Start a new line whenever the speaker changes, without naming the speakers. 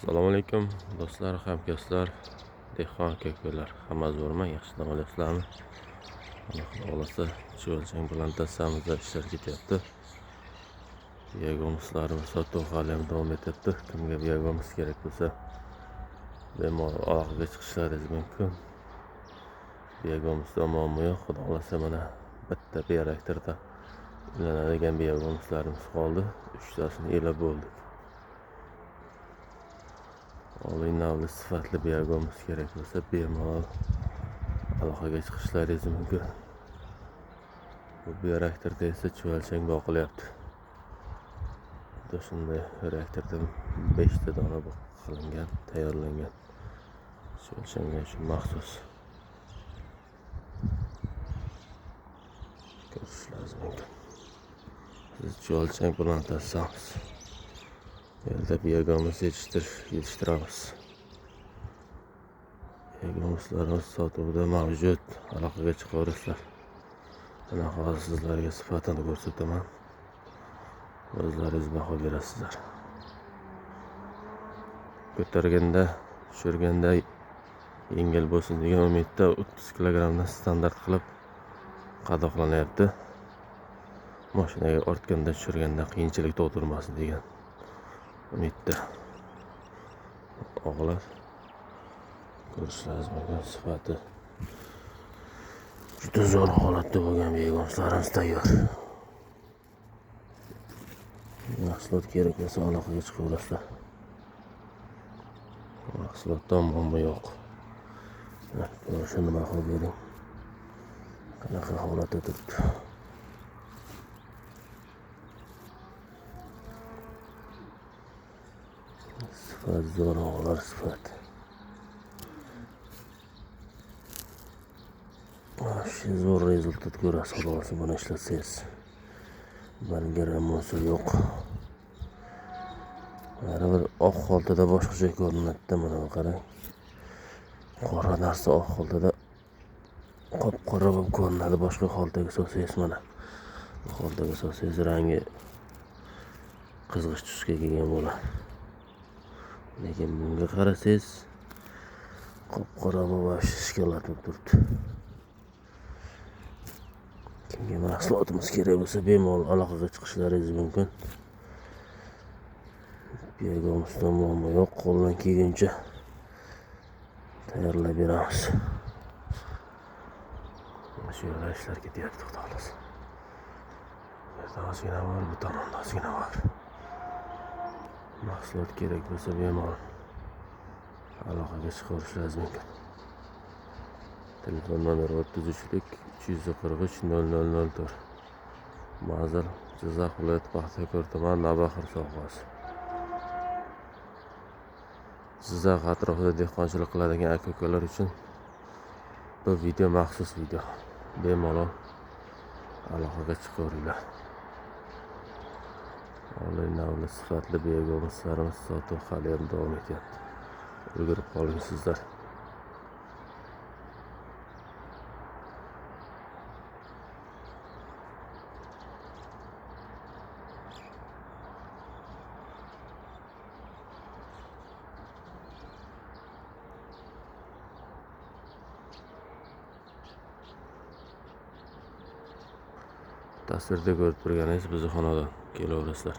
Assalomu alaykum do'stlar, hamkasblar, dehqon aka-ukalar. Hamma zo'rmi? Yaxshi dam olyapsizlarmi? Alloh xohlasa chuvalchang plantatsiyamizda ishlar ketyapti. Biogumuslarimiz sotuv hali ham davom etyapti. Kimga biogumus kerak bo'lsa, bemalol aloqaga chiqishlaringiz mumkin. Biogumusda muammo yo'q. Xudo xohlasa mana bitta bioreaktorda ulanadigan biogumuslarimiz qoldi. 3 tasini elab bo'ldik. Oliy navli sifatli biogumus kerak bo'lsa, bemalol aloqaga chiqishlaringiz mumkin. Bu bioreaktorda esa chuvalchang boqilyapti. Xuddi shunday reaktordan 5 ta dona qilingan, tayyorlangan chuvalchanglar uchun maxsus. Ko'rishingiz mumkin. Biz chuvalchang plantatsiyamiz. Bu yerda biogumus yetishtiramiz. Biogumuslarimiz sotuvda mavjud. Aloqaga chiqaverasizlar. Mana hozir sizlarga sifatini ko'rsataman. O'zlaringiz baho berasizlar. Ko'targanda, tushirganda yengil bo'lsin degan umidda 30 kilogrammdan standart qilib qadoqlanyapti. Mashinaga ortganda, tushirganda qiyinchilik tug'dirmasin degan umidda. Og'lar ko'rishlaringiz mumkin, sifati juda zo'r holatda bo'lgan biogumuslarimiz tayyor. Mahsulot kerak bo'lsa aloqaga chiqaverasizlar. Mahsulotda muammo yo'q. Ko'rishini baho bering. Qanaqa holatda turibdi. Sifat zo'r, og'lar sifat. Shu zo'r rezultat ko'rasiz, xudo xohlasa buni ishlatsangiz. 1 gramm bo'lsa yo'q. Baribir oq xoltada boshqacha ko'rinadi-da, mana bu qarang. Qora narsa oq xoltada qop-qora bo'lib ko'rinadi, boshqa xoltaga solsangiz mana. Bu xoltaga solsangiz rangi qizg'ish tusga kelgan bo'ladi. Lekin bunga qarasangiz qop-qora bo'lib shokolat bo'lib turibdi. Kimga mahsulotimiz kerak bo'lsa bemalol aloqaga chiqishlaringiz mumkin. Biogumusda muammo yo'q, qo'ldan kelguncha tayyorlab beramiz. Mana shu yerda ishlar ketyapti, xudo xohlasa. Bu yerda ozgina bor, bu tomonda ozgina bor. Mahsulot kerak bo'lsa bemalol aloqaga chiqishlaringiz mumkin. Telefon nomeri 33 343 0004. Manzil Jizzax viloyati Paxtakor tumani Navbahor sohasi. Jizzax atrofida dehqonchilik qiladigan aka-ukalar uchun bu video maxsus video. Bemalol aloqaga chiqaveringlar. Oliy navli sifatli biogumuslarimiz sotuv hali ham davom etyapti. Ulgurib qoldingsizlar. Tasvirda ko'rib turganingiz bizni xonadon. Kelaverasizlar.